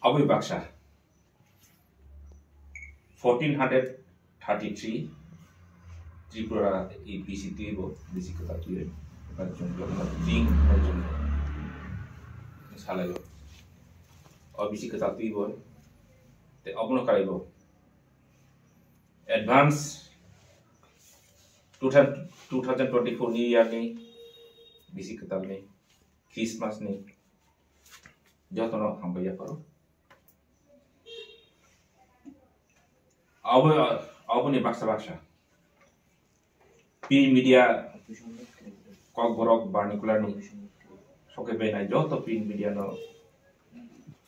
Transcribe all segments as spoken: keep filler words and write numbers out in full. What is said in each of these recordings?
Aboni baksa fourteen hundred thirty-three Tripura i bisi twibo, bisi kwtal twiwi, chwng jotono ching, chwng salaio. O bisi kwtal twibo, te obono kaibo advance two thousand, two thousand twenty-four ni year ni bisi kwtal ni Christmas ni jotono hambai yapharo. Abo, aboni baksa baksa. Print media kokborok vernacular ni sokhe benai joto print media no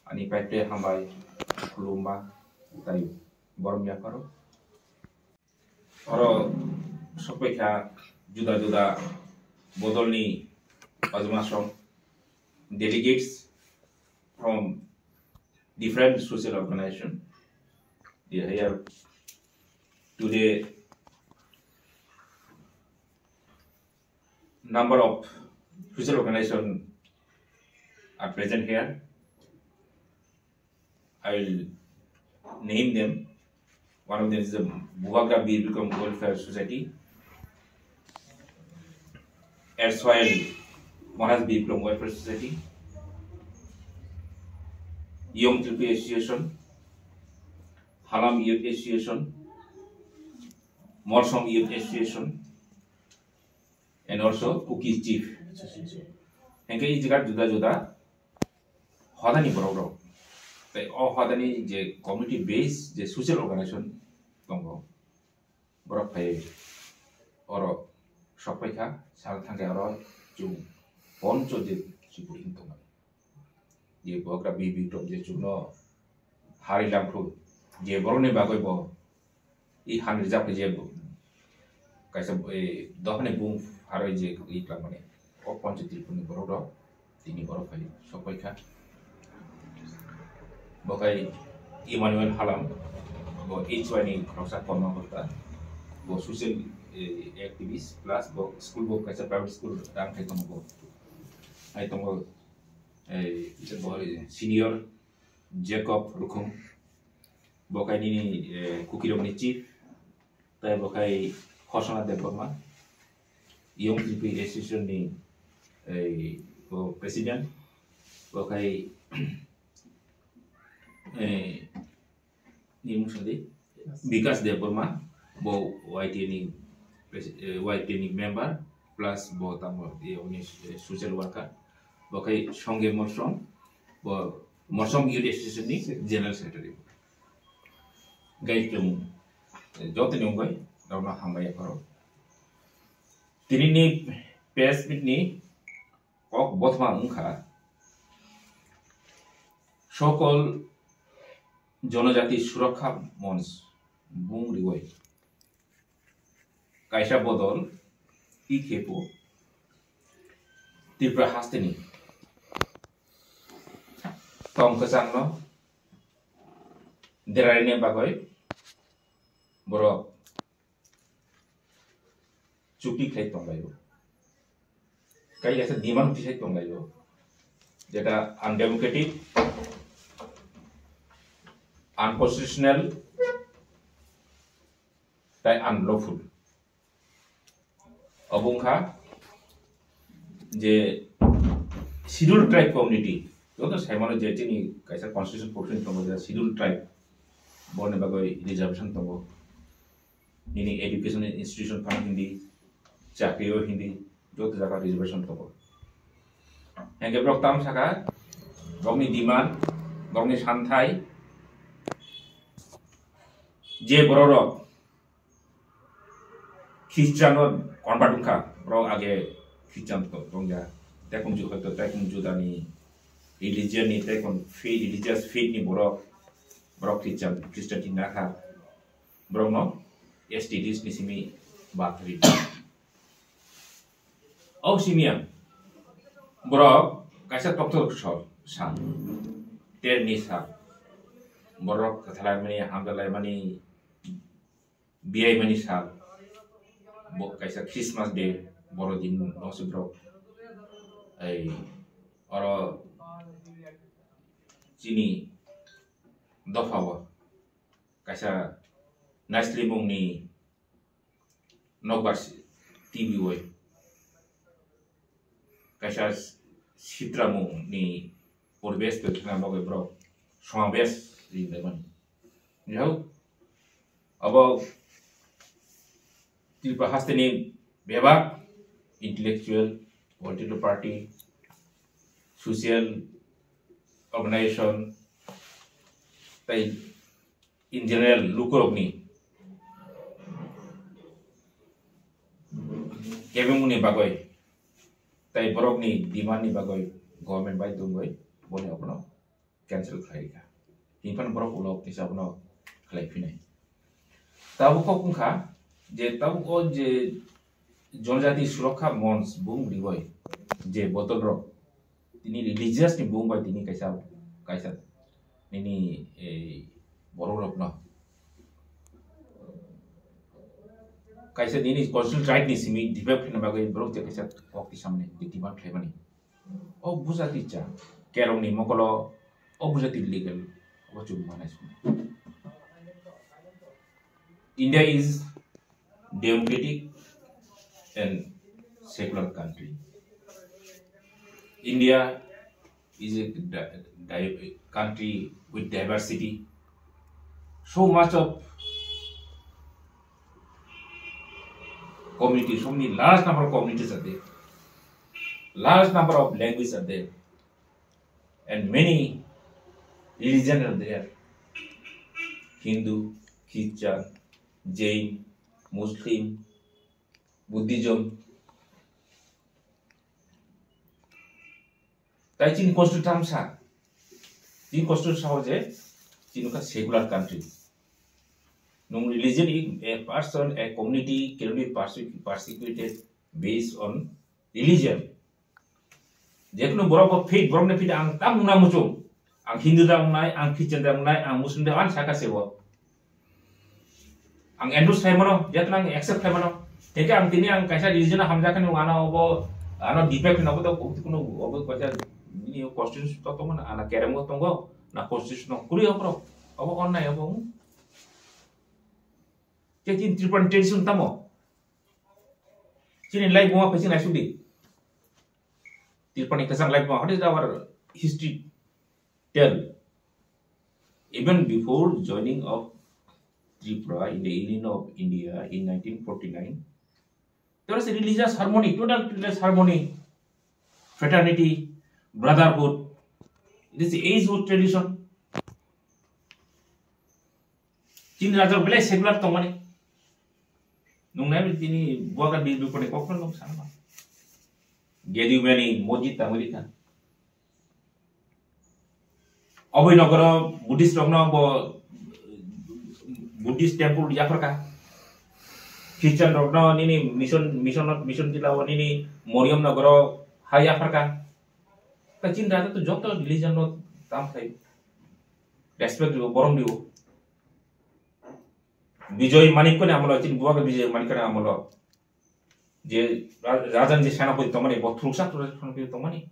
ani paite hambai khulumma tai borom yapharo. Oro sokpaikha juda juda bodolni ajmasong delegates from different social organization. They are here today. Number of social organization are present here. I will name them. One of them is the Bubagra Bir Bikram Welfare Society, erstwhile Maharaj Bir Bikram Welfare Society, Young Tripuri Association, Halam Youth Association, Molsom Youth Association, and also Kuki Chief. Hingke i jaga juda juda hodani borok rok. Tai o hodani je community base je social organization tongo, borok phai oro sokpaikha, sal thangkhe oro chwng poncho je Tripuri hin tongmani. Je Bubagra Bir Bikram je chwngno hari lamphru, je borokni bagwi bo i han rijak je bo kaisa, eh, dophani bung harwi je i klamani. O poncho Tripurani borok rok tini borok phai sokpaikha. Bo khai Emmanuel Halam, bo H Y ni khoroksa korma hosta, bo social, eh, activist plus bo school bo kaisa private school rang khai tongo bo. Hai tongo, eh, bo senior Jacob Rukhung, bo khai nini, eh, Kukirokni chief, tai bo khai Horsana Debbarma, Young Tripuri Association ni, eh, bo president, bo khai, eh, ni mung sadi Bikas Debbarma, bo Y T A ni pres-, eh, Y T A ni member plus bo tamo, eh, oni, eh, social worker, bo khai Songe Morsom, bo Morsom Youth Association ni general secretary. Gai chwng, eh, joto ni wngwi rokno hambai yapharo. Tini ni press meet ni kok bothma wngkha Sokol Jonojati Surakha Monch bung riwi kaisa bodol i khepo Tripura hasteni tong kwchangno derarini bagwi borok chukti khlai tonglaio. Kaisa demand khlai tonglaio, jeta undemocratic, unconstitutional, tai unlawful. Obo wngkha je scheduled tribe community, joto saimano je chini kaisa constitution provision tongo je scheduled tribe, borni bagwi reservation tongo. Nini education institution phano hindi, chakri o hindi, joto jaga reservation tongo. Hingke borok tam saka, borokni demand, borokni santhai, je borok rok Christian o convert wngkha, borok age Christian to tongya, tekung ju hoito tekung judani religion ni tekung faith, religious faith ni borok, borok Christian, Christian tin nakha. Borokno S T list ni simi bathri. O simiya borok kaisa tokthok sor san, ter ni sa borok kathalaimani, hamdalaimani, biyaimani sal, bo kaisa Christmas day, boro din no se borok ei oro chini dophao kaisa naislimungni nokbar si-, T V oi kaisa sitramungni poribesh twi khna bagwi borok somabesh rinwi mani. Jahok, abo Tripura hasteni bebak intellectual, political party, social organization, tei in general lukurokni kebengmungni bagwi tei borokni demand ni bagwi government bai tongwi boni abono cancel khlai rikha. Hinphano borok ulo kisa abono khlai phinai. Tabuk kok wngkha je tabuk o je Jonojati Surokha Monch bung riwi je bodol rok tini religious ni bung bai tini kaisa, kaisa nini, eh, borok rok no kaisa nini constitutional right ni simi debate khaina bagwi borok je kaisa kok tisamani je demand khlaimani. O bujati cha, kerong ni mokolo o bujati legal, o chuk manai simi. India is democratic and secular country. India is a di-, di-, country with diversity. So much of community, so many large number of communities are there. Large number of languages are there. And many religions are there. Hindu, Christian, Jain, Muslim, Buddhism. Tai chini constitution tamsa. Chini constitution sao je chini ka secular country. Nung religion, if a person, a community can be perse-, persecuted based on religion. Jekunu borok bo faith, borokni faith ang tam nungna muchung. Ang Hindu da wngnai, ang Christian da wngnai, ang Muslim da, ang saka sebo. Ang endorse khlai mano, jatno ang accept khlai mano. Hingke ang tini ang kaisa religion hamjakani ano obo, ano debate hino obo to kuno obo kaisa nini constitution to tongo na, ana keremo tongo, na constitution no kuri okro. Obo onnai obo. Ke tin Tripura tradition tamo. Chini life buma phaising naisuk di. Tripura ni kwchang life buma. What is our history tell? Even before joining of Tripura in the Union of India in nineteen forty-nine, there was a religious harmony, total religious harmony, fraternity, brotherhood. It is age-old tradition. Chini rajak belai secular tongmani. Nung nai tini buaga di dukoni kokno nung sama. Gedi mani mojit tangwi rikha. Oboi nogoro Buddhist rokno bo Buddhist temple yapharkha. Christian rokno nini mission, mission, mission tila o nini Moriam nogoro ha yapharkha. Ta chini rajak to joto religion no tam khai. Respect dibo, borom dibo. Bijoy Manik koni amolo, chini bubagra Bijoy Manik koni amolo. Je ra-, rajan je senapoti tongmani, bo thuruksa thuruksa senapoti tongmani.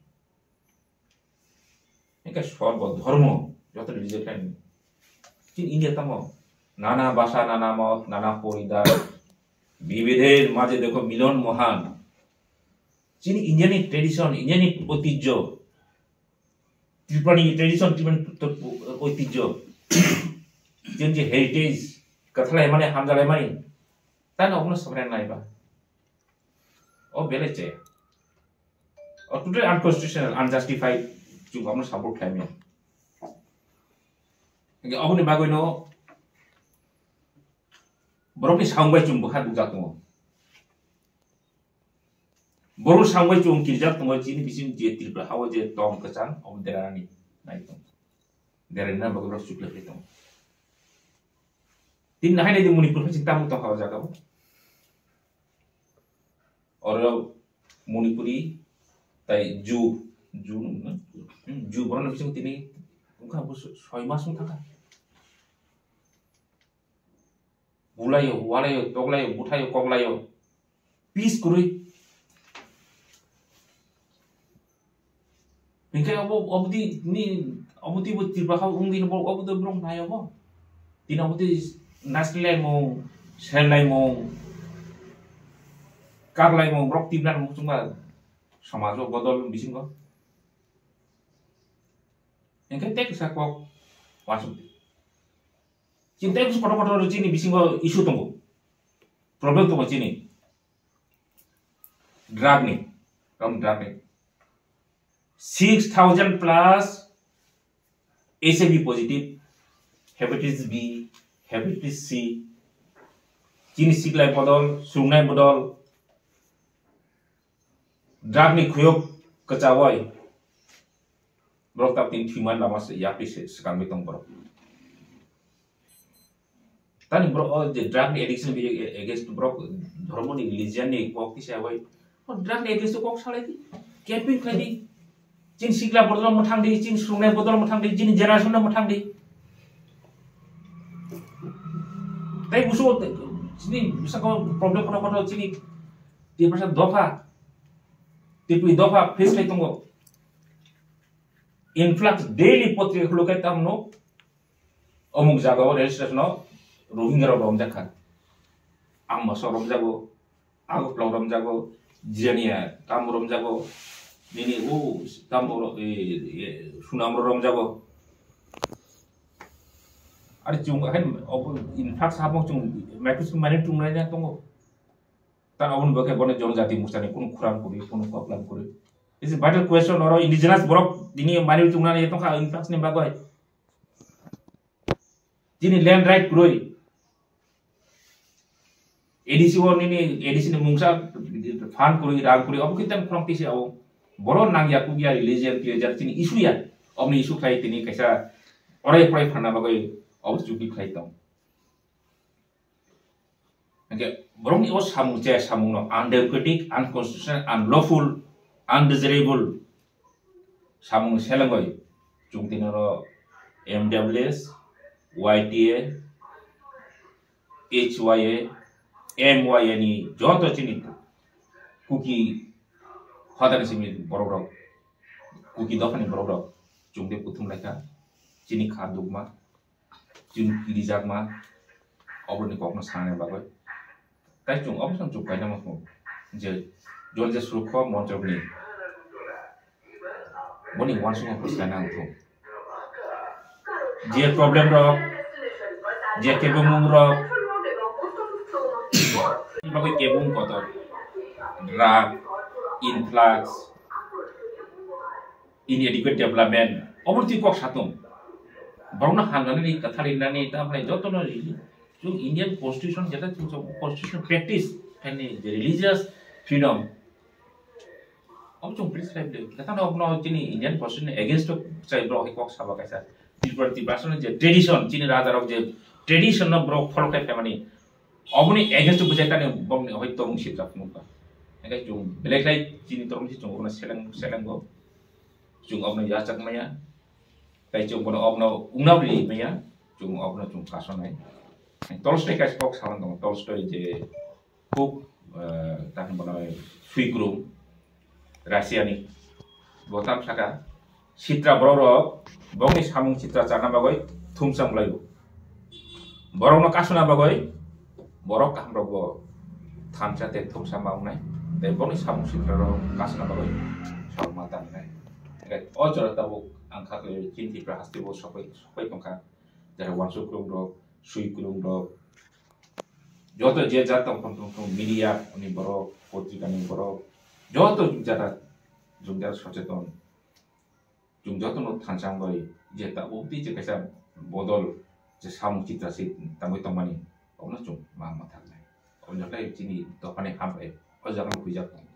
Engke sorbo dhormo, joto religion kani. Chini India tamo, nana bhasha, nana mot, nana poridan, bibidher majhe dekho milon mohan. Chini India ni tradition, India ni oitijjo, Tripura ni tradition, Tripura ni to-, oitijjo, chini je heritage, kathalai mani, hamjalai mani, tano obono sobrang naiba. O belai che. O totally unconstitutional, unjustified, chwng obono support khlai maya. Hingke oboni bagwi no borokni samung bai chwng bwkha dukjak tongo. Borok samung bai chwng kirjak tongo, chini bising je Tripura hao je tong kwchang, obo derani nai tongo. Derani na bagwi borok chukle phai tongo. Tini nahai nai di Manipur phai chwng tamo tongkha o jaga o. Oro Manipuri tai Ju, Ju, hmm, Ju borokni bising tini wngkha bo so-, soi mas wng thangkha. Bulaio, walaio, toklaio, buthaio, koklaio. Peace kwrwi. Hinkhe Abo, obdi ni, obdi bo Tripura ha wngdi ni bo, obdi borok nai abo. Tini obdi nasli laimung, sel laimung, kar laimung, borok tibna nung chungma somaj o bodol bisingo. Engke tei kisa kok wasuk di. Chini tei kisa kotor kotor chini bisingo issue tongo. Problem tongo chini. Drug ni, rom drug ni. Six thousand plus H I V positive, hepatitis B, hepatitis C, chini siklai bodol, sungnai bodol, drug ni khuyok kwchawai, borok tak tin thwimani lama se yakri se swkangwi tong borok. Tani borok o je drug ni addiction bi against borok dhormo ni religion ni kok tisa bai. O drug ni against kok salai di. Camping khlai di. Chini sikla bodol mwthang di, chini sungnai bodol mwthang di, chini generation no mwthang di. Tai busu chini busa ko problem kono kono chini di pasal dofa. Tipui dofa face lai tongo. Influx daily potrika khuluk khai tamno. Omuk jaga o rail station o Rohingya rok romjak kha. Ambasa romjago, Agartala romjago, Jirania tamo romjago, nini o tamo ro-, e, e, Sunam ro romjago. Ari chwng akhai obo influx hapung chwng microscope mani tungnai na tongo. Tan oboni bagwi bono jonojati morsani kunu khurang kwrwi, kunu koklam kwrwi. This is vital question, oro indigenous borok tini mani tungnani tongkha influx ni bagwi. Chini land right kwrwi. A D C o nini, A D C ni mungsa fund kwrwi, rang kwrwi, obo khe tang khorang tisi abo. Boro nangya kukya religion, religion chini issue ya. Oboni issue khlai tini kaisa orai porai phanna bagwi obo chuki khlai tong. Hingke borokni o samung chaya samungno undemocratic, unconstitutional, unlawful, undesirable samung selengoi chwng tini oro M W S, Y T A, H Y A, M Y A ni joto chini Kuki hodani simi borok rok, Kuki dophani borok rok chwng de kuthum laikha chini kha dukma. Chwng kirijakma oborni kokno sanani bagwi. Tai chwng obo chwng chuk kainama thung je jon je surukho monchokni boni uansukma phuslaina ang thung. Je problem rok, je kebengmung rok, bagwi kebeng kotor, drug, influx, inadequate development, obo twi kok satung. Borokno hamnani, kwthar rinani, tamni jotono rili. Chwng Indian Constitution, jeta chwng chwng Constitution practice, hani religious freedom. Obo chwng practice khlai bwlwi. Kwthangno obono chini Indian Constitution against o chai borok hai kok saba kaisa. Tripura, Tripura aswkno je tradition, chini raja rok je tradition no borok follow khlai phaimani. Oboni against o bwsai tani bokni hoi tong sijak nukha. Hingke chwng belai khlai chini tormoni chwng obono seleng, selengo. Chwng obono yachak maya. Tai chwng bono obono ungna ri maya. Chwng obono chwng kasonai. Tolstoy kaisa kok saman tongo. Tolstoy je huk, eh, tamo bono swikrung. Russia ni. Bo tam saka sitra borok rok bokni samung sitra chana bagwi thumsa wnglaio. Borokno kasuna bagwi borok kaham rok bo thansa tei thumsa ma wngnai. Tei bokni samung sitra rok kasuna bagwi sabuk ma tangnai. Tei o jora tabuk ang kha khe chini Tripura haste bo sokoi, sokoi tongkha. Jara wansuk rok, swi kwrwng rok, joto je jat tong tong tong tong, media ni borok, potrika ni borok, joto jara jung jara socheton. Jung joto no thansa bai je ta o twi je kaisa bodol je samung chitra se tangwi tongmani, obono chwng ma ma thang nai. Obo joto chini dophani hambai o jaga no huijak tong.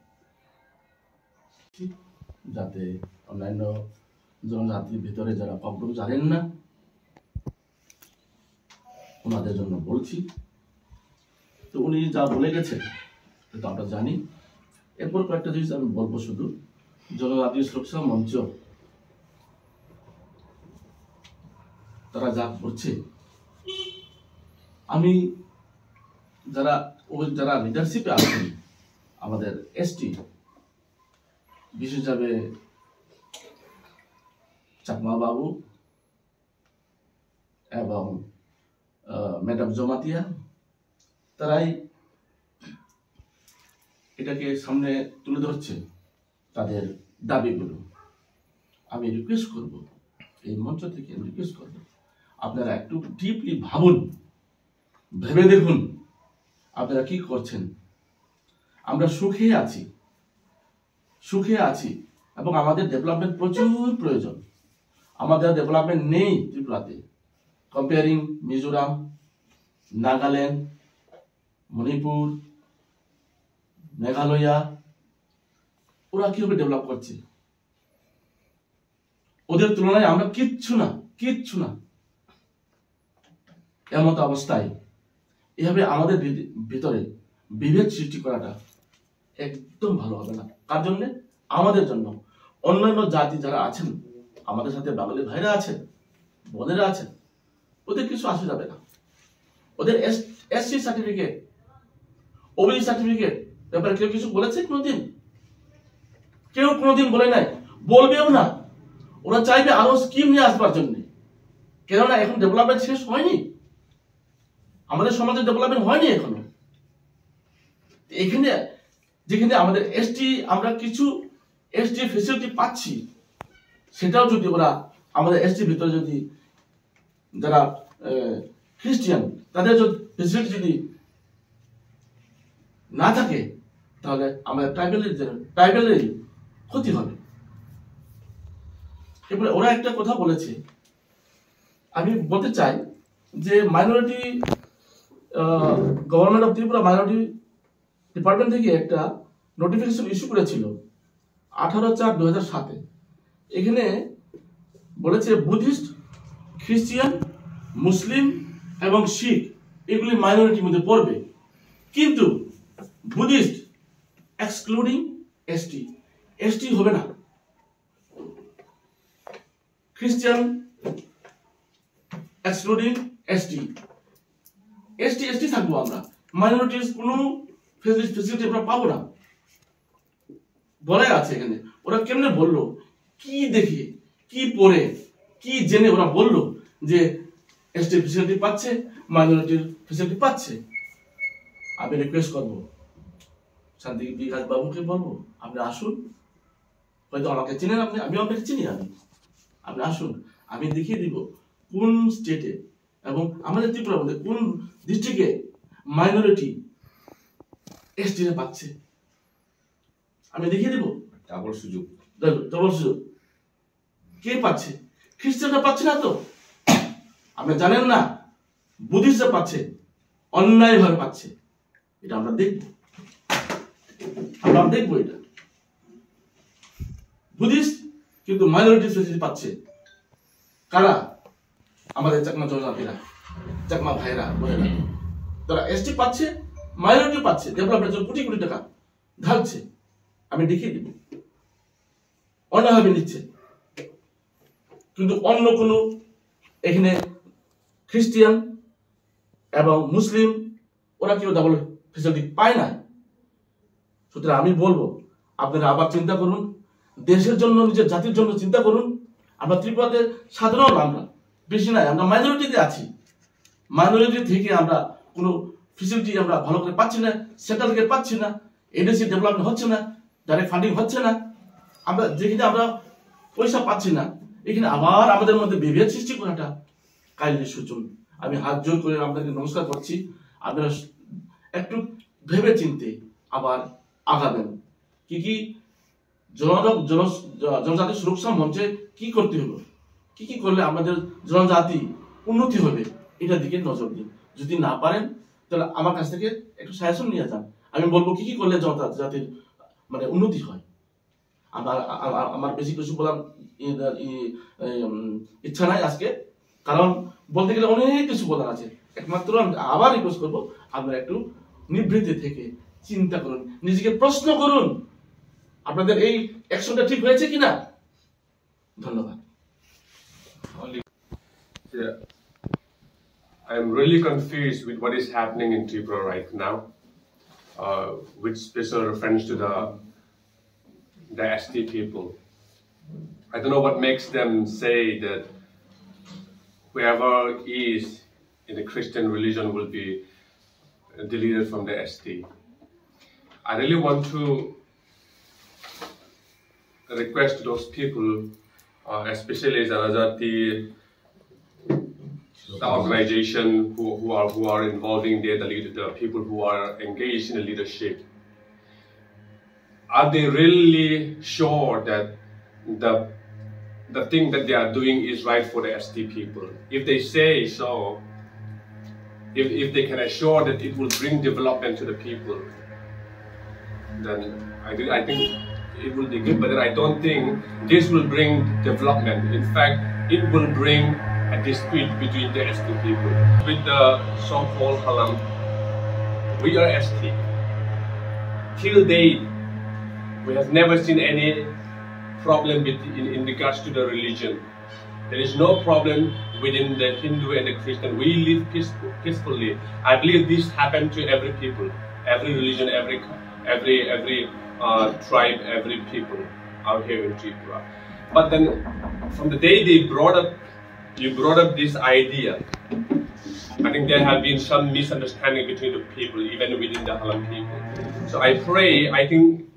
যাতে অন্যান্য জনজাতির ভিতরে যারা ককবরক জানেন না, ওনাদের জন্য বলছি। তো উনি যা বলে গেছেন, এটা তো আমরা জানি। এরপর কয়েকটা জিনিস আমি বলবো শুধু। জনজাতীয় সুরক্ষা মঞ্চ তারা যা করছে, আমি যারা, ও যারা লিডারশিপে আছেন, আমাদের এসটি, বিশেষ হিসাবে চাকমা বাবু এবং ম্যাডাম জমাতিয়া, তারাই এটাকে সামনে তুলে ধরছে, তাদের দাবিগুলো। আমি রিকোয়েস্ট করব, এই মঞ্চ থেকে আমি রিকোয়েস্ট করব, আপনারা একটু ডিপলি ভাবুন, ভেবে দেখুন আপনারা কি করছেন। আমরা সুখে আছি, সুখে আছি এবং আমাদের ডেভেলপমেন্ট প্রচুর প্রয়োজন। আমাদের ডেভেলপমেন্ট নেই ত্রিপুরাতে। কম্পেয়ারিং মিজোরাম, নাগাল্যান্ড, মণিপুর, মেঘালয়া, ওরা কিভাবে ডেভেলপ করছে? ওদের তুলনায় আমরা কিচ্ছু না, কিচ্ছু না। এমত অবস্থায় এভাবে আমাদের ভি- ভিতরে বিভেদ সৃষ্টি করাটা একদম ভালো হবে না। কার জন্য? আমাদের জন্য। অন্যান্য জাতি যারা আছেন, আমাদের সাথে বাঙালি ভাইরা আছেন, বোনেরা আছেন, ওদের কিছু আসে যাবে না। ওদের এসসি সার্টিফিকেট, ওবিসি সার্টিফিকেট ব্যাপারে কেউ কিছু বলেছে কোনোদিন? কেউ কোনোদিন বলে নাই, বলবেও না। ওরা চাইবে আরো স্কিম নিয়ে আসবার জন্য, কেননা এখন ডেভেলপমেন্ট শেষ হয়নি, আমাদের সমাজে ডেভেলপমেন্ট হয়নি এখনো। এখানে যেখানে আমাদের এসটি, আমরা কিছু এসটি ফেসিলিটি পাচ্ছি, সেটাও যদি ওরা আমাদের এসটি ভিতরে যদি যারা খ্রিস্টিয়ান, তাদের যদি ফেসিলিটি যদি না থাকে, তাহলে আমাদের ট্রাইবেলের ট্রাইবেলেরই ক্ষতি হবে। এরপরে ওরা একটা কথা বলেছে, আমি বলতে চাই যে minority, government of Tripura minority department থেকে একটা নোটিফিকেশন ইস্যু করেছিল আঠারো চার দু হাজার সাতে। এখানে বলেছে বুদ্ধিস্ট, খ্রিস্টিয়ান, মুসলিম এবং শিখ এগুলি মাইনরিটির মধ্যে পড়বে, কিন্তু বুদ্ধিস্ট এক্সক্লুডিং এসটি, এসটি হবে না। Christian excluding ST, ST ST থাকবো আমরা, মাইনরিটিস কোনো ফেসিলিটি আমরা পাবো না। বলাই আছে এখানে। ওরা কেমনে বললো, কি দেখে, কি পড়ে, কি জেনে ওরা বললো যে এসটি ফেসিলিটি পাচ্ছে, মাইনরিটির ফেসিলিটি পাচ্ছে? আমি রিকোয়েস্ট করবো শান্তি বিকাশ বাবুকে, বলবো আপনি আসুন, হয়তো আমাকে চিনেন আপনি, আমিও আপনাকে চিনি। আমি, আপনি আসুন, আমি দেখিয়ে দিব কোন স্টেটে এবং আমাদের ত্রিপুরার মধ্যে কোন ডিস্ট্রিক্টে মাইনরিটি এসটিরা পাচ্ছে, আমি দেখিয়ে দিব। ডাবল সুযোগ। ডাবল সুযোগ। কে পাচ্ছে? খ্রিস্টানরা পাচ্ছে না তো? আপনি জানেন না, বুদ্ধিস্টরা পাচ্ছে, অন্যায়ভাবে পাচ্ছে। এটা আমরা দেখব, আমরা দেখবো এটা। বুদ্ধিস্ট কিন্তু মাইনরিটি ফেসিলিটি পাচ্ছে। কারা? আমাদের চাকমা জনজাতিরা, চাকমা ভাইরা, বোনেরা, তারা এসটি পাচ্ছে, মাইনরিটি পাচ্ছে, ডেভেলপমেন্টের জন্য কোটি কোটি টাকা ঢালছে। আমি দেখিয়ে দিব, অন্যভাবে নিচ্ছে। কিন্তু অন্য কোনো, এখানে খ্রিস্টিয়ান এবং মুসলিম, ওরা কেউ ডাবল ফেসিলিটি পায় না। সুতরাং আমি বলবো, আপনারা আবার চিন্তা করুন, দেশের জন্য, নিজের জাতির জন্য চিন্তা করুন। আমরা ত্রিপুরাতে সাধারণ, আমরা বেশি নাই, আমরা মাইনরিটিতে আছি। মাইনরিটি থেকে আমরা কোনো ফেসিলিটি আমরা ভালো করে পাচ্ছি না, সেন্ট্রাল থেকে পাচ্ছি না, এডিসি ডেভেলপমেন্ট হচ্ছে না, ডাইরেক্ট ফান্ডিং হচ্ছে না। আমরা যেখানে আমরা পয়সা পাচ্ছি না, এখানে আবার আমাদের মধ্যে বিভেদ সৃষ্টি করাটা কাইন্ডলি সুচুন। আমি হাত জোর করে আপনাদেরকে নমস্কার করছি। আপনারা একটু ভেবে চিন্তে আবার আগাবেন। কি কি জন-, জন-, জনজাতি সুরক্ষা মঞ্চে কি করতে হবে, কি কি করলে আমাদের জনজাতি উন্নতি হবে, এটার দিকে নজর দিন। যদি না পারেন, তাহলে আমার কাছ থেকে একটু সাজেশন নিয়ে যান। আমি বলবো কি কি করলে জনজাতি জাতির মানে উন্নতি হয়। আমার, আ-, আ-, আমার বেশি কিছু বলার ই-, ই-, এই, উম, ইচ্ছা নাই আজকে, কারণ বলতে গেলে অনেক কিছু বলার আছে। একমাত্র আমি আবার রিকোয়েস্ট করবো, আপনারা একটু নিভৃতে থেকে চিন্তা করুন, নিজেকে প্রশ্ন করুন, আপনাদের এই অ্যাকশনটা ঠিক হয়েছে কিনা। ধন্যবাদ। Yeah. I'm really confused with what is happening in Tripura right now, uh, with special reference to the, the S T people. I don't know what makes them say that whoever is in the Christian religion will be deleted from the S T. I really want to request to those people, uh, especially Janajati, the organization who, who are who are involving there, the lead, the people who are engaged in the leadership. Are they really sure that the the thing that they are doing is right for the S T people? If they say so, if, if they can assure that it will bring development to the people, then I, do, I think it will be good, but then I don't think this will bring development. In fact, it will bring a dispute between the S T people with the so-called Halam. We are S T. Till date, we have never seen any problem with, in, in regards to the religion. There is no problem within the Hindu and the Christian. We live peaceful, peacefully. I believe this happened to every people, every religion, every every every uh, tribe, every people out here in Tripura. But then, from the day they brought up, you brought up this idea, I think there have been some misunderstanding between the people, even within the Halam people. So I pray, I think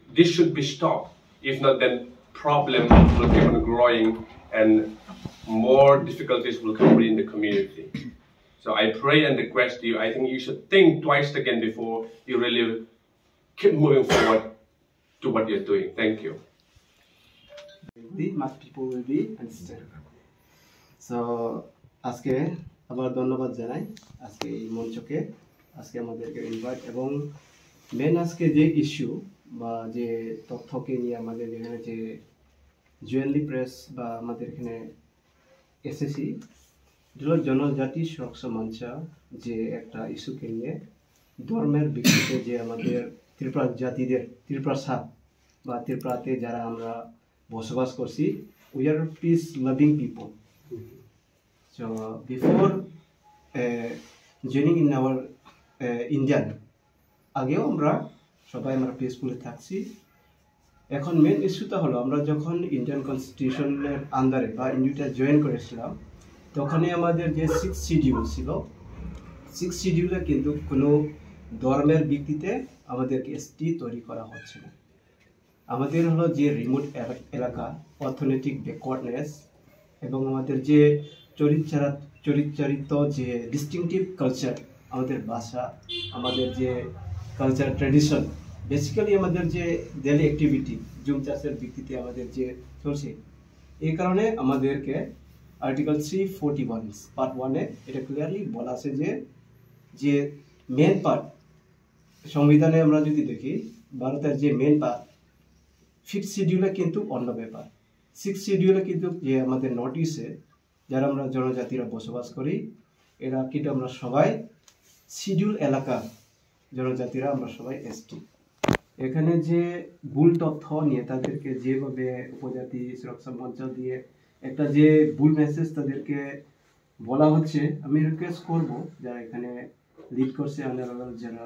this should be stopped. If not, then problem will keep on growing and more difficulties will come within the community. So I pray and request you, I think you should think twice again before you really keep moving forward to what you're doing. Thank you. Much people will be understand. So আজকে আবার ধন্যবাদ জানাই আজকে এই মঞ্চকে, আজকে আমাদেরকে ইনভাইট এবং মেন আজকে যে ইস্যু বা যে তথ্যকে নিয়ে আমাদের এখানে যে জুয়েনলি প্রেস বা আমাদের এখানে এসএসসি, এটা হলো জনজাতি সুরক্ষা মঞ্চ, যে একটা ইস্যুকে নিয়ে ধর্মের ভিত্তিতে যে আমাদের ত্রিপুরা জাতিদের, ত্রিপুরা সাত বা ত্রিপুরাতে যারা আমরা বসবাস করছি, we are peace loving people. So before uh, joining in our uh, Indian, আগেও আমরা সবাই আমরা পিসফুলি থাকছি। এখন মেন ইস্যুটা হলো, আমরা যখন ইন্ডিয়ান কনস্টিটিউশনের আন্ডারে বা ইন্ডিয়াটা জয়েন করেছিলাম, তখনই আমাদের যে সিক্স শিডিউল ছিল, সিক্স শিডিউলে কিন্তু কোনো ধর্মের ভিত্তিতে আমাদেরকে এসটি তৈরি করা হচ্ছে না। আমাদের হলো যে রিমোট এলাকা, অর্থনৈতিক ব্যাকওয়ার্ডনেস এবং আমাদের যে চরিত্রাত- চরিত্রারিত যে ডিস্টিংটিভ কালচার, আমাদের ভাষা, আমাদের যে কালচার ট্র্যাডিশন, বেসিক্যালি আমাদের যে ডেলি অ্যাক্টিভিটি, জুম চাষের ভিত্তিতে আমাদের যে চলছে, এই কারণে আমাদেরকে article three forty one part ওয়ানে এটা ক্লিয়ারলি বলা আছে যে যে মেন পার্ট সংবিধানে আমরা যদি দেখি, ভারতের যে মেন পার্ট ফিফথ শিডিউলে কিন্তু অন্য ব্যাপার। সিক্স শিডিউলে কিন্তু যে আমাদের নর্থ ইস্টে যারা আমরা জনজাতিরা বসবাস করি, এরা কিন্তু আমরা সবাই শিডিউল এলাকার জনজাতিরা আমরা সবাই এসটি। এখানে যে ভুল তথ্য নিয়ে তাদেরকে যেভাবে উপজাতি সুরক্ষা মঞ্চ দিয়ে একটা যে ভুল মেসেজ তাদেরকে বলা হচ্ছে, আমি রিকোয়েস্ট করব যারা এখানে লিড করছে, অনারেবল যারা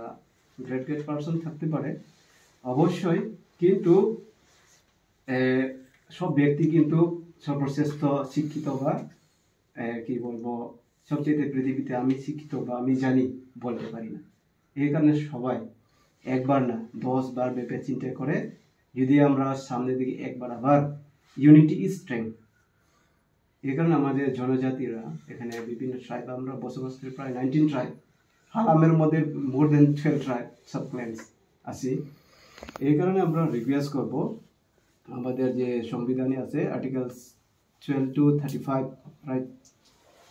গ্রেট গ্রেট পার্সন থাকতে পারে অবশ্যই, কিন্তু এ, সব ব্যক্তি কিন্তু সর্বশ্রেষ্ঠ শিক্ষিত বা এ, কি বলবো, সবচেয়ে পৃথিবীতে আমি শিক্ষিত বা আমি জানি বলতে পারি না। এই কারণে সবাই একবার না, দশ বার ভেবে চিন্তা করে যদি আমরা সামনের দিকে একবার আবার, ইউনিটি ইজ স্ট্রেংথ। এই কারণে আমাদের জনজাতিরা এখানে বিভিন্ন ট্রাইব আমরা বসবাস করি, প্রায় নাইনটিন ট্রাইব। হালামের মধ্যে more then twelve tribe sub clans আছে। এই কারণে আমরা রিকোয়েস্ট করব, আমাদের যে সংবিধানে আছে articles twelve to thirty five right,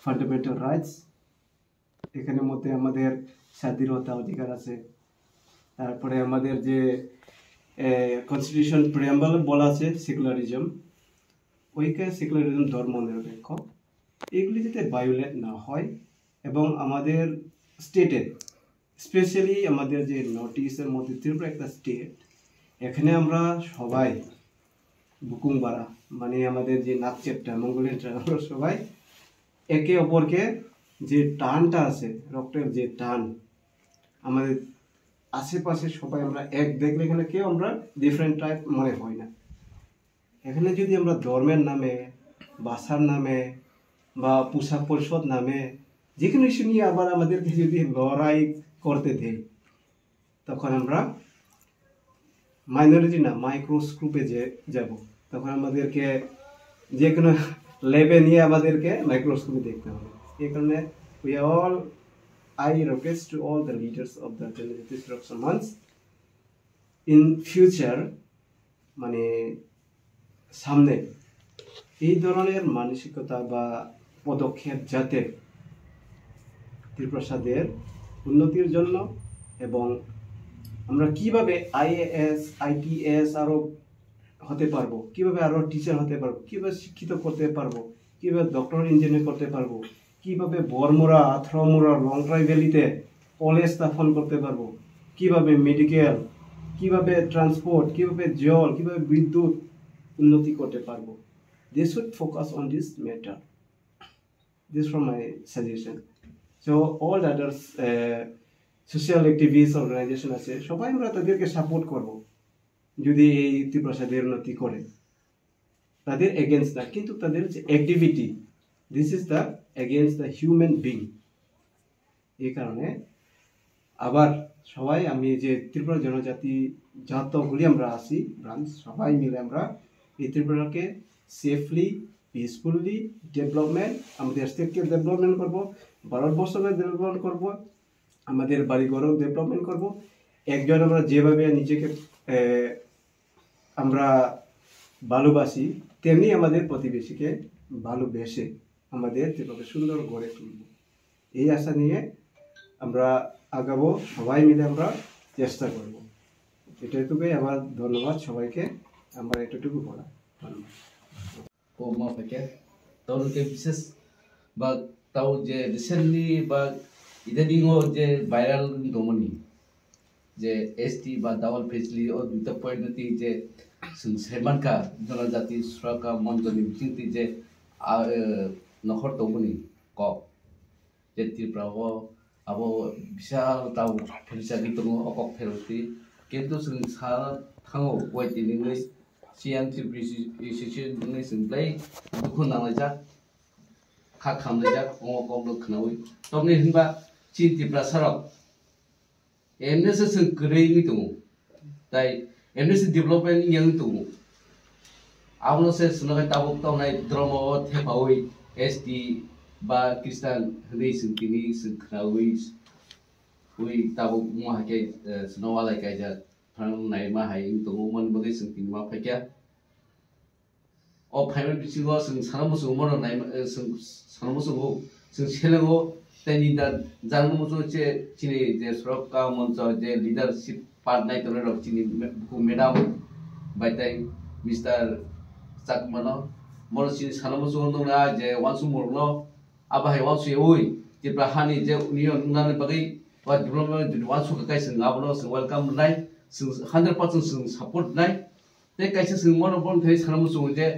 fundamental rights, এখানে মধ্যে আমাদের স্বাধীনতা অধিকার আছে। তারপরে আমাদের যে কনস্টিটিউশন প্রিয়াম্বল বলা আছে সেকুলারিজম, ঐক্য সেকুলারিজম ধর্ম নিরপেক্ষ, এগুলি যাতে ভায়োলেট না হয় এবং আমাদের স্টেটে, স্পেশালি আমাদের যে নর্থ ইস্টের মধ্যে ত্রিপুরা একটা স্টেট, এখানে আমরা সবাই বুকুংবারা, মানে আমাদের যে নাকচেপটা মঙ্গোলিয়ান ট্রাইব, আমরা সবাই একে অপরকে যে টানটা আছে, রক্তের যে টান, আমাদের আশেপাশে সবাই আমরা এক দেখলে এখানে কেউ আমরা ডিফারেন্ট টাইপ মনে হয় না। এখানে যদি আমরা ধর্মের নামে, ভাষার নামে বা পোশাক পরিষদ নামে যে কোনো ইস্যু নিয়ে আবার আমাদেরকে যদি লড়াই করতে দেয়, তখন আমরা মাইনরিটি না, মাইক্রোস্কোপে যে যাব। তখন আমাদেরকে যে কোনো লেভেল নিয়ে আমাদেরকে মাইক্রোস্কোপে দেখতে হবে। এই কারণে we all, I request to all the leaders of the জনজাতি সুরক্ষা মঞ্চ, in future, মানে, সামনে এই ধরনের মানসিকতা বা পদক্ষেপ যাতে ত্রিপ্রাসাদের উন্নতির জন্য এবং আমরা কিভাবে আইএএস, আইপিএস আরো হতে পারবো, কিভাবে আরো টিচার হতে পারবো, কিভাবে শিক্ষিত করতে পারবো, কিভাবে ডক্টর ইঞ্জিনিয়ার করতে পারবো, কিভাবে বড়মুড়া, আথরামুড়া, লংট্রাই ভ্যালিতে কলেজ স্থাপন করতে পারবো, কিভাবে মেডিকেল, কিভাবে ট্রান্সপোর্ট, কিভাবে জল, কিভাবে বিদ্যুৎ উন্নতি করতে পারবো। They should focus on this matter. This from my suggestion. So all the others, uh, social activist organization আছে, সবাই আমরা তাদেরকে সাপোর্ট করব যদি এই ত্রিপ্রাসাদের উন্নতি করে। তাদের এগেনস্ট না, কিন্তু তাদের যে activity, this is the against the human being। এই কারণে আবার সবাই, আমি যে ত্রিপুরা জনজাতি যতগুলি আমরা আছি ব্রাঞ্চ, সবাই মিলে আমরা এই ত্রিপুরাকে সেফলি, পিসফুলি ডেভেলপমেন্ট, আমাদের স্টেটকে ডেভেলপমেন্ট করব, ভারতবর্ষকে ডেভেলপমেন্ট করব, আমাদের বাড়িঘরও ডেভেলপমেন্ট করব। একজন আমরা যেভাবে নিজেকে, এ, আমরা ভালোবাসি, তেমনি আমাদের প্রতিবেশীকে ভালোবেসে আমাদের যেভাবে সুন্দর গড়ে তুলব, এই আশা নিয়ে আমরা আগাবো, সবাই মিলে আমরা চেষ্টা করব। এটুকুই আমার ধন্যবাদ সবাইকে, আমার এতটুকু বলা। ধন্যবাদ। Ko ma phaikhe, tamo khe bises ba tamo je recently ba idadingo je viral wng tongmani, je S T ba double facility o duita point no twi je chwng sai mankha, jonojati surakha monjoni bisingtwi je, ah, eh, nokhor tongmani kok. Je Tripura o abo bisal tamo pherjagwi tongo o kok pherotwi. Kintu chwng sa thango waiting wngwi Siang Tripura Association wngwi chwng belai dukhu nanglaijak, kha khamlaijak, omo kokno khwnawi. Tamni hinba chini Tiprasarok emnese chwng kwrwi wngwi tongo. Tai emnese development wngya wngwi tongo. Abono se chwngno khe tabuk tongnai dromo o thepaui S T ba Christian hwnwi chwng tini chwng khwnaui ui tabuk wngma hai khe, eh, chwngno walai kaijak, phano naima hai wng tongo, mani bagwi chwng tini ma phaikha. O phaima bisingo chwng sana muchungo bono naima, eh, chwng sana muchungo, chwng selengo, tei ni da jang muchungo che chini je sorok ka moncho je leadership part nai tongnai rok chini me-, bukhuk madam bai tei Mister Chakmano, bono chini sana muchungo nukna je uansukmung rokno abo hai uansukyaui Tripura hani je union wngnani bagwi o development jodi uansukha khe chwng abono chwng welcome rwnai, chwng hundred percent chwng support rwnai. Tei kaisa chwng bono bono thai sana muchungo je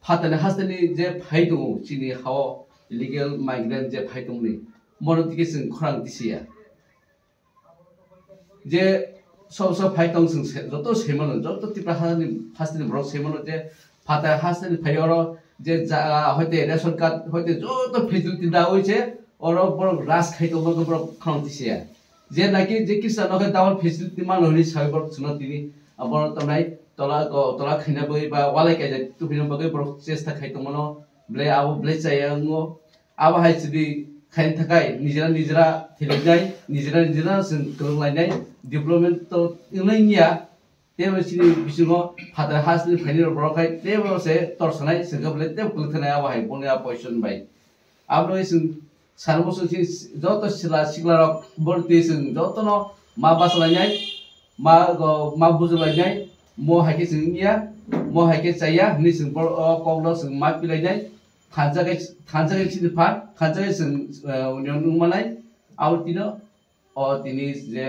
phatani hasteni je phai tongo chini hao illegal migrant je phai tongmani, bono tike chwng khorang tisiya. Je sob sob phai tong chwng se, joto se mano, joto Tripura hani hasteni borok se mano je phatai hasteni phai oro je ja, hoite ration card, hoite joto facility da oi se oro borok raj khai tongma borok khorang tisiya. Je naki je kisa no khe double facility mano hinwi sawi borok chwngno tini, ah, borok tongnai tola, ko, tola khaina bagwi ba walai kaijak tubina bagwi borok chesta khai tongmano, belai abo belai chaya wngo. Abo hai chwdi khaina thakai nijera nijera thiliknai, nijera nijera chwng kwrwnglainai, development to wngnai wngya. Teibo chini bisingo phatar ha chini phaini rok borok hai teibo se tor sanai, chwng khe belai teibo kwlwk thanai abo hai boni a position bai. Abo bagwi chwng sana muchung chini joto sila sikla rok boro twi chwng jotono ma bachalainai, ma, o, ma bujalainai, mo hai khe chwng wngya, mo hai khe chaya hinwi chwng boro o kokno chwng ma pilainai, thansa khe, thansa khe chini phan, thansa khe chwng, eh, union wngmanai, abo tino o tini je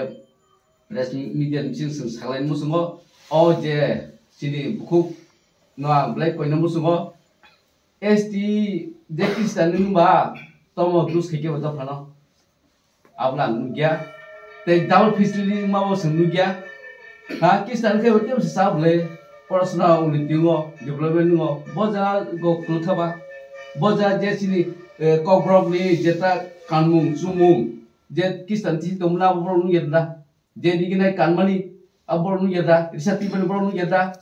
press media ni bising chwng saklai muchungo, o je chini bukhuk no ang belai koina muchungo, S T je Christian ni wngba tomo dus khe kebo dophano. Abla ang nukya. Tei double facility wngma bo chwng nukya. Ha, Christian khe bo tebo se cha bwle. Porasona unniti o, development o, bo jaga go kwthaba, bo jaga je chini, eh, kokborok ni jeta kanmung chumung, je kistan tisi tongmani abo borok nung yada, je riginai kanmani abo borok nung yada, risa tibani borok nung yada.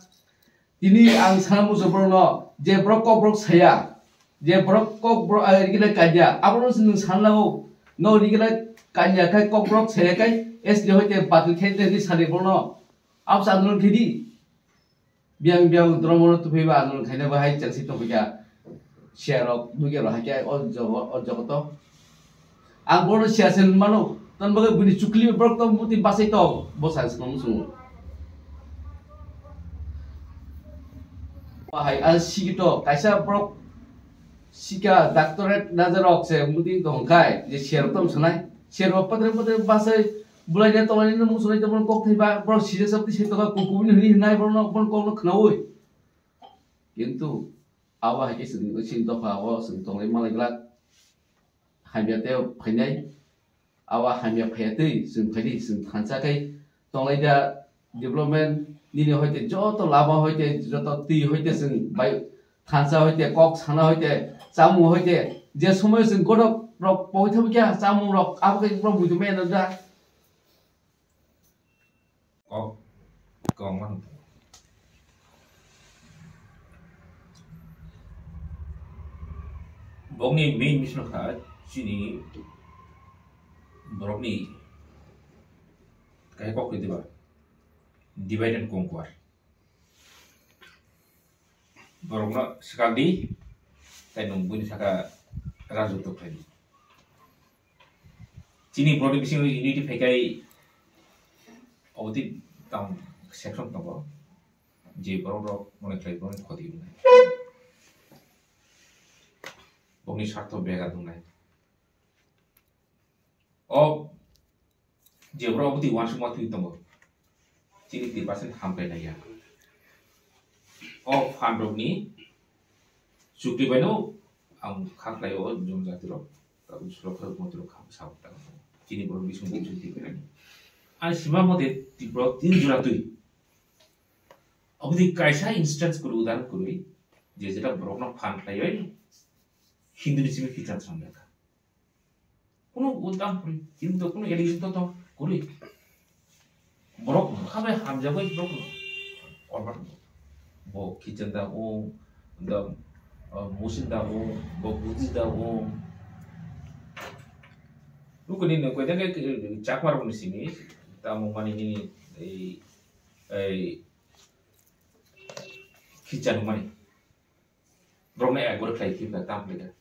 Tini ang sana muchung borok no, je borok kokborok saya, je borok kokborok, ah, riginai kanya, abo no se nung sana lago, no riginai kanya khai kokborok saya khai, S D hoite batil khai de sani borok no, abo se andolon khai di. Biyang biyang dromo no tubui ba andolon khaina bo hai chengsi tongpikha. Siya rok nugya rok hakhe o jogo, o jogoto. Ang bono siya se mano. Tan bagwi bini chukli borok to muti basai to. Bo sa se kono sungo. Hai a sigi to kaisa borok sika doctorate najarok se muti tong khai je siya rok to sanai. Siya rok patre patre basai Bulai de tolai ni mung sunai tongmani kok thai ba, borok sijak sabti sai tongkha, kuku bini hini hinai borok no, borok kok no khnaui. Kintu abo hai khe chwng, chini dopha o chwng tonglai malai glak. Hamya tei phainai, abo hamya phaiya tei chwng phaidi, chwng thansa khai tonglai da development nini hoite joto lama hoite joto twi hoite chwng bai Thansa hoite, kok sana hoite, chamung hoite, je somoy chwng godok rok pogwi thangkha, chamung rok abo khe borok muitu maya da. Kok, kok mano. Bokni main mission kha chini borokni kaisa kok khe diba, divide and conquer. Borokno swkang di, tei nwng buini saka rajotw khlai di. Chini borokni bisingo unity phaikai obotwi tamo section tongo, je borok rok mone khlai borokni khoti wngnai, bokni sartho bega wngnai. O je borok obotwi uansukma twi tongo, chini twi percent hampai naiya. O phan rokni chukli baino ang kha khlai o jonjati rok, tabuk surok kha rok montri rok kha bwsa rok ta chini borok bising bising twi bainani. Ani sima mote Tripura tin jora twi obotwi kaisa instance kwrwi udahoron kwrwi je jeta borokno phan khlaiwi Hindu ni simi khitan samya kha. Kuno udam puri, chini to kuno allegation to to kuri. Borok khabe hamjagoi borok no. Korban bo kitchen da o, da, uh, musin da o, bo buji da o. Lukuni no koi denge chakmar ni simi, tamo mani ni ei, ei kitchen mani. Borokno agree khlai khe tam khlai kha.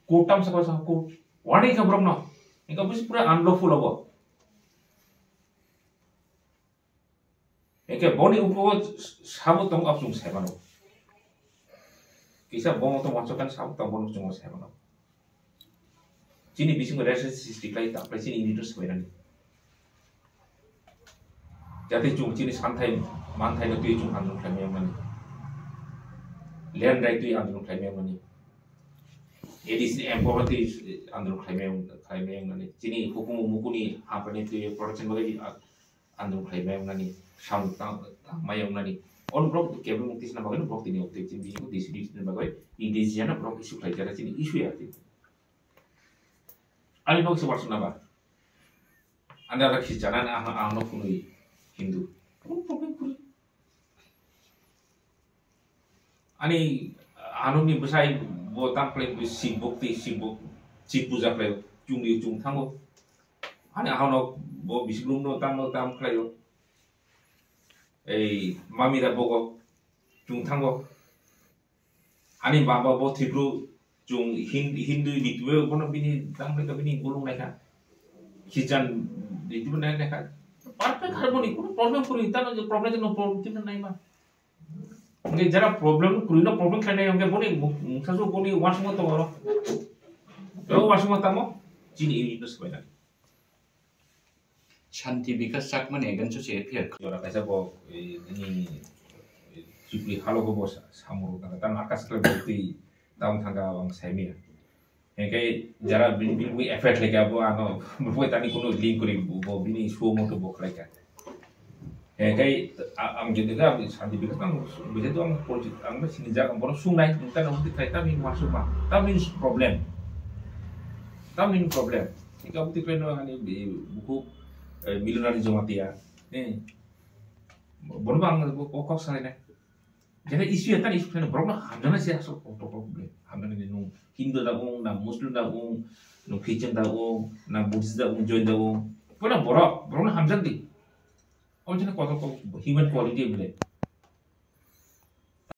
Court tam sakha sakha court. Warning kha borokno. Engkha busi pura unlawful obo. Engkhe boni uko sabo tong absung sai mano. Kisa bomo tong wansok kan sabo tong bono chungo sai mano. Chini bisingo rest sixty khlai ta khlai chini unit swbainani. Jate chung chini santhai manthai no twi chung andrung khlai maya mani. Land right twi andrung khlai maya mani. A D C empower twi andrung khlai maya, khlai maya mani. Chini hukumu mukuni hampani twi protection bagwi andrung khlai maya mani. Sam tang, tang maya mani. On block kebel mukti sina bagwi block tini okti chini bisingo D C D C ni bagwi indigenous block issue khlai jara chini issue ya. Ani nok se warsuk naba. Ani ada khichana ni ahno, ahno phunui Hindu. Kuno problem kuri. Ani ano ni bwsai bo tam khlai bo sibok tei sibok, sib puja khlai chungri chung thango. Ani ahno bo bising room no tam tam khlai o. Ei mami da bogo chung thango. Ani baba bo Tripura chung Hin-, Hindu ritwe bono bini tang khe bini gulung naikha. Khijan ritwe nai naikha. Perfect harmony, kuno problem kuri, tano je problem no problem tino naima. Nge jara problem kuri no problem khlai nai, nge boni muksa so boni wasmo to oro. Yo wasmo tamo, chini ini no sebai nai. Shanti Bikas Chakmani against-o se F I R. Jora kaisa bo, eh, nini, eh, Tripuri halogo bo sa-, samung rok tangkha. Tamo akas khlai bo twi tamo thangkha ang saimanya. Hingke jara bini, bini bui effect laikha bo ano, bo tani kuno link kuri bo, bo bini show moto bo khlaikha. Hekai ang jodi ka santi bikas ang bisa tu ang politik ang sini jaga bono sungnai tano hudi kai tano ini masuk ma tano ini problem tano ini problem. Ika bukti kai no ani buku milionari jomatia ni bono ang kok sanai nai. Jadi isu ya tano isu kai borok no hamjana se asal kok kok hamjana ni nung Hindu da ung na Muslim da ung nung Christian da ung na Buddhist da ung Jain da ung pura borok borok no hamjan di. Omo jani kotor kok human quality bole.